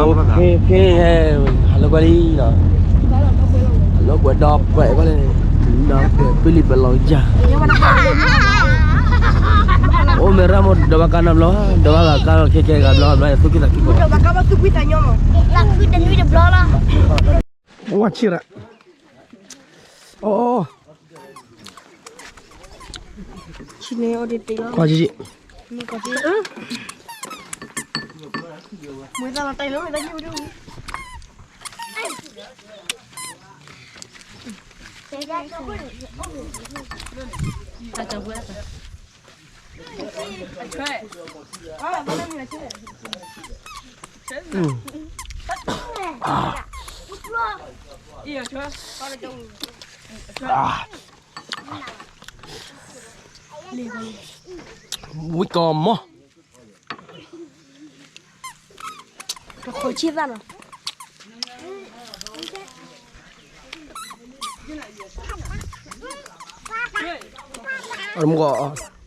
ဖဲ ဖဲ ဟဲလီၤကွဲလံလီၤ, လီၤကွဲဒီးပှဲၤကွဲလံ, ဒီးပှဲၤပလံပလီၤယၤ, အိၣ်မဲာ်ရၣ်မိၢ်ဒီးဘၣ်ကါနီတဘျီ, ဒီးဘၣ်ဂၤကါလီၤခဲကဲဂၤဘျီဘျီ သူၣ်ကံၢ်သးကံၢ်ကိး, ဝါဆံရၣ်, အိၣ် ကွၢ်က့ၤ, ဝံကီၢ်မီၢ်, တခိၣ်ဆံသၣ်နီၤ, အမူကီၢ်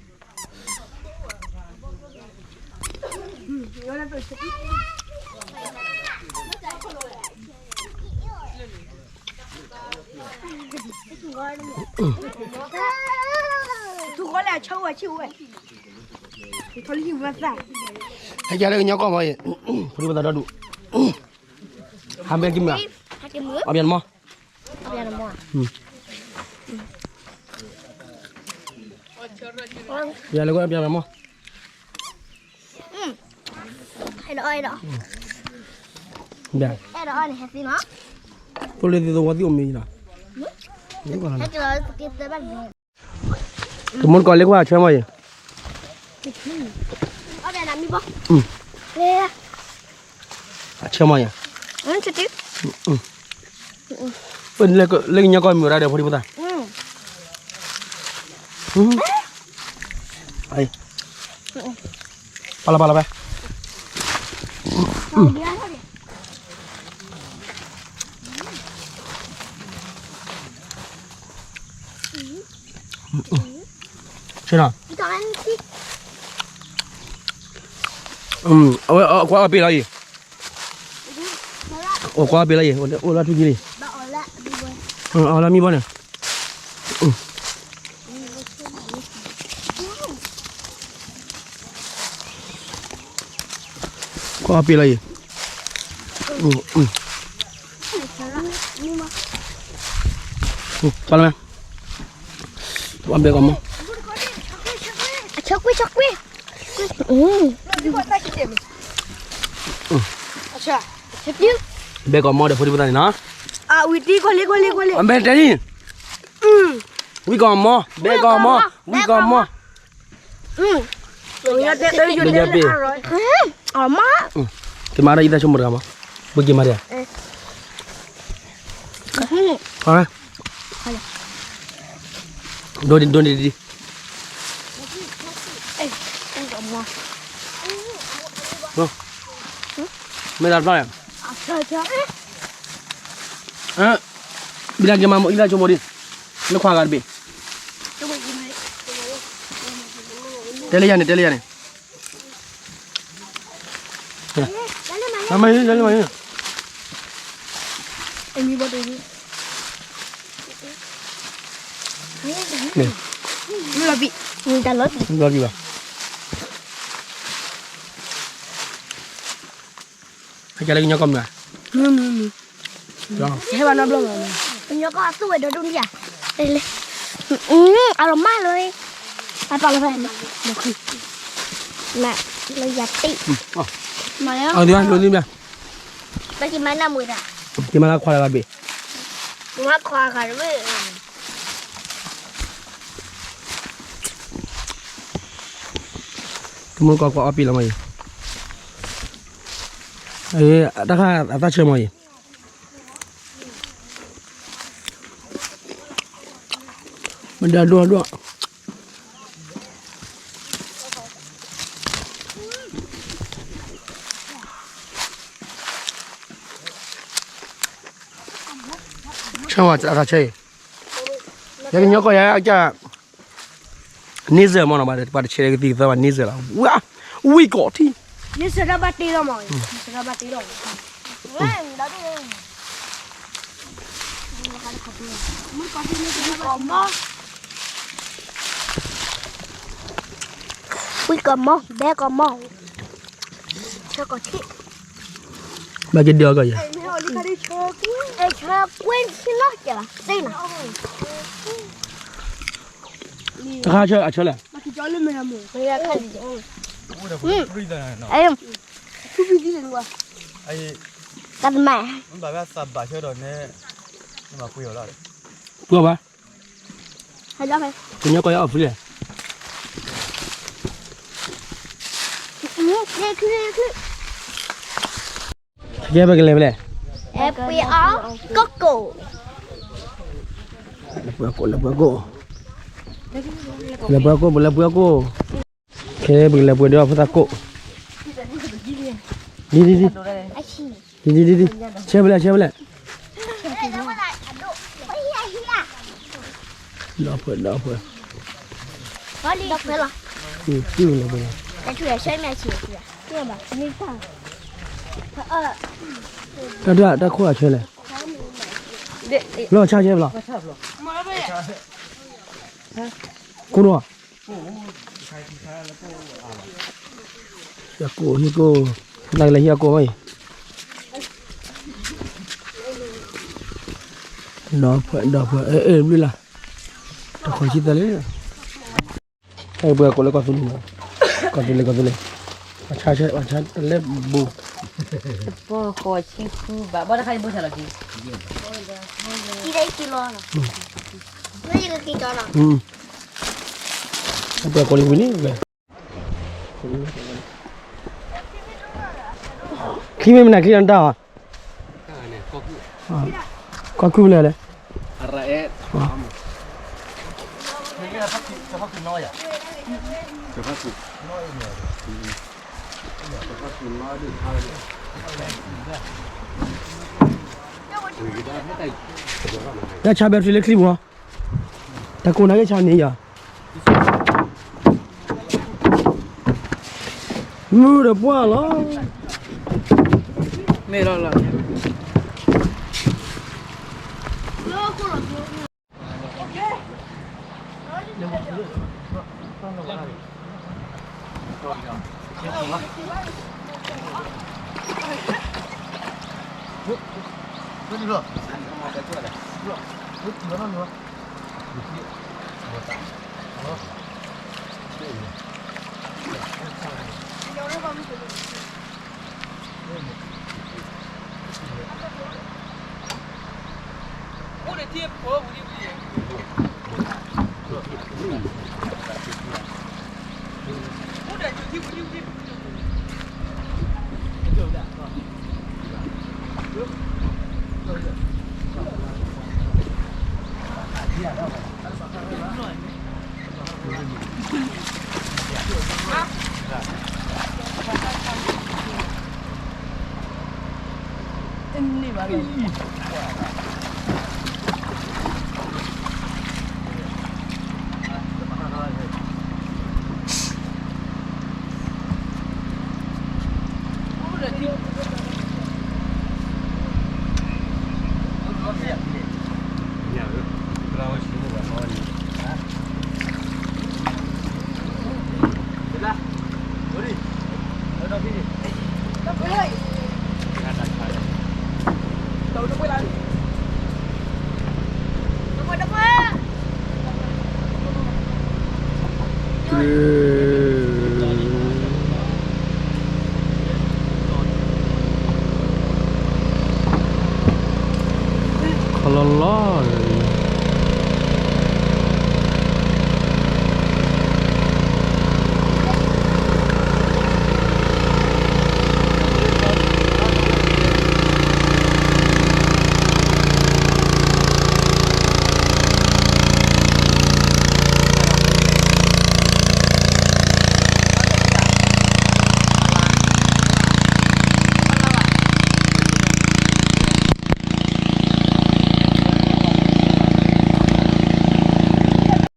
ဟဲကလၢကညီကီၢ်မီၢ်အံၤ, ဖိဒံဖိသၣ်ဒီဒူၣ်, ဟးမ့ၢ်ကမုာ်, အဘျါနမီၢ်, ယၤလၢကဘျါနမီၢ်, ဖိလၢသ့ၣ်သဝီသ့ၣ်အိၣ်မ့ၢ်လီၤ, တမူတကိးလၢကွၢ်အဆၢမီၢ်အံၤ, အဆၢမီၢ်အံၤ, လၢကညီကီၢ်မုာ်ရၣ်ဒီးဖိဒံဖိသၣ်, ပာ်လီၤပာ်လီၤဖဲ ဆ့နီၤ, အဝဲကွၢ်အီၣ်ပ့ၢ်လီၤအံၤ, အိၣ်ကွၢ်အီၣ်ပ့ၢ်လီၤအံၤ, အိၣ်လၢထူကံလံ, အီၣ်လၢမံဘီန့ၣ် ကွၢ်အီၣ်ပ့ၢ်လီၤအံၤ, ကွၢ်လီၤမ့ၢ်, ကွၢ်ဘဲကီၢ်မီၢ်, အဆၢကွံာ်ဆၢကွံာ်, ဘဲကီၢ်မီၢ်ဒီးဖိဒံဖိသၣ်န့ၣ်နီၤ, အဝံၤတံၢ်ကွၢ်လံကွၢ်လံကွၢ်လံ, အမဲာ်တဲလံ, ဝံကီၢ်မီၢ် ဘဲကီၢ်မီၢ် ဝံကီၢ်မီၢ်, ဒိယပ့ၢ်, အမါ, က့ၤမၤဒီးအံသၣ်ဆိကမိၣ်တဂၤမီၢ်, ဘုက့ၤမၤဒီး, ဒိဒိဒိဒိ, မ့ၢ်တၢ်တဖျၢၣ်န့ၣ်, ဘံလၢက့ၤမၤမိၢ်အံသၣ်ဆိကမိၣ်ဒံး, လၢခွါဂၤတဘ့ၣ်, တဲလၢယၤန့ၣ် တဲလၢယၤန့ၣ်, မ့ၢ်, လီၤဘံၣ်, လီၤဘံၣ်ဘၣ်, ဟဲကလၢကညီကီၢ်မုာ်ဧါ, ဟဲဘၣ်နီတဘျီမီၢ်, ကညီကီၢ်သူၣ်ဝဲဒီဒူၣ်လံဧါ, အလီၤမၢ်လီၤ, အပာ်လီၤဖဲ, လၢယၤတံၢ်, အဒုးလိၤန့ၣ်ဘၣ်, က့ၤမၤလၢခွါဂၤတဘ့ၣ်, ခွါဂၤတဘ့ၣ် တမူတကိးကွၢ်အီၣ်ပ့ၢ်လီၤမီၢ်အံၤ, တၢ်ခါအသၣ်ဆၢမီၢ်အံၤ, မ့ၢ်ဒၣ်ဒိၣ်ဒိၣ်, ဆၢဝဲတၢ်ခါဆၢအံၤ, ယကညီကီၢ်ယၤအကစၢ်, န့ဆၢမီၢ်နီၤ, ပှၤတဆဲးကသံၣ်ကသီဘၣ်န့ဆၢလီၤ, ဝံကီၢ်ထံ, န့ဆၢတၢ်ဘၣ်တ့လီၤမီၢ်, န့ဆၢတၢ်ဘၣ်တ့လီၤ, ဝံကီၢ်မီ ဘဲကီၢ်မီ ဆၢကီၢ်ထံး ဘၣ်က့ၤဒုးအီၤကီၢ်ယၤ ဆၢကွ့ဆ့နီကဲဘၣ် သ့နၤ တခါဆၢအဆၢလဲၣ် ကတမ ပှၤဘၣ် ကညီကီၢ်ယၤအီၣ်ဖုလဲၣ် ကဲပကလဲၤဖဲလဲၣ် ပှၤအီၣ်ကီၢ်ကိၣ် လဲၤပှၤကိၣ် လဲၤပှၤကိၣ် လဲၤပှၤကိၣ် ပလဲၤပှၤကိၣ် ခဲပကလဲၤပှၤဒီးဖိသၣ်ကိၣ် ဒ်ဒ်ဒ် ဒ်ဒ်ဒ်ဒ် ဆဲဖဲလဲၣ် ဆဲဖဲလဲၣ် ဒီဖှဲဒီဖှဲ တၢ်ဒၣ်တၢ်ခိၣ်အဆဲလဲၣ် လီၤဆါဆဲဖဲလဲၣ် ခိၣ်နူာ် ဟံၣ်ကိၣ် ဟံၣ်ကိၣ် နကလဲၤဟံၣ်အကိၣ်မ့ၢ်အံၤ ဒီဖှဲဒီဖှဲ အဲၣ်အဲၣ်ဘျုးလၢ် တခီဆံသၢလံ အဲၣ်ပှဲၤကိးလၢကီၢ်သူလ့ၤမး ကီၢ်သူလ့ၤ ကီၢ်သူလ့ၤ ပှၤဆါဆဲ ပှၤဆါတလဲဘူး တပီဃိးဆံဃုဘး ဘၣ်တခါယဘိဆါလီၤက့ၤ အဲၣ်ပှဲၤကိးလၢဝံၤလံ ချံမ့ၢ်မနုၤချံလီၤတၢ်အီၤ ကီၢ်ခုၣ်ဖဲလဲၣ်လဲၣ် တၢ်ဆါ battery လၢချံပူၤ တၢ်ကိၢ်နာ်က့ၤဆါန့ၣ်ယၤ မုၢ်ဒီးပှၢ်လီၤ မ့ၢ်လီၤလီၤ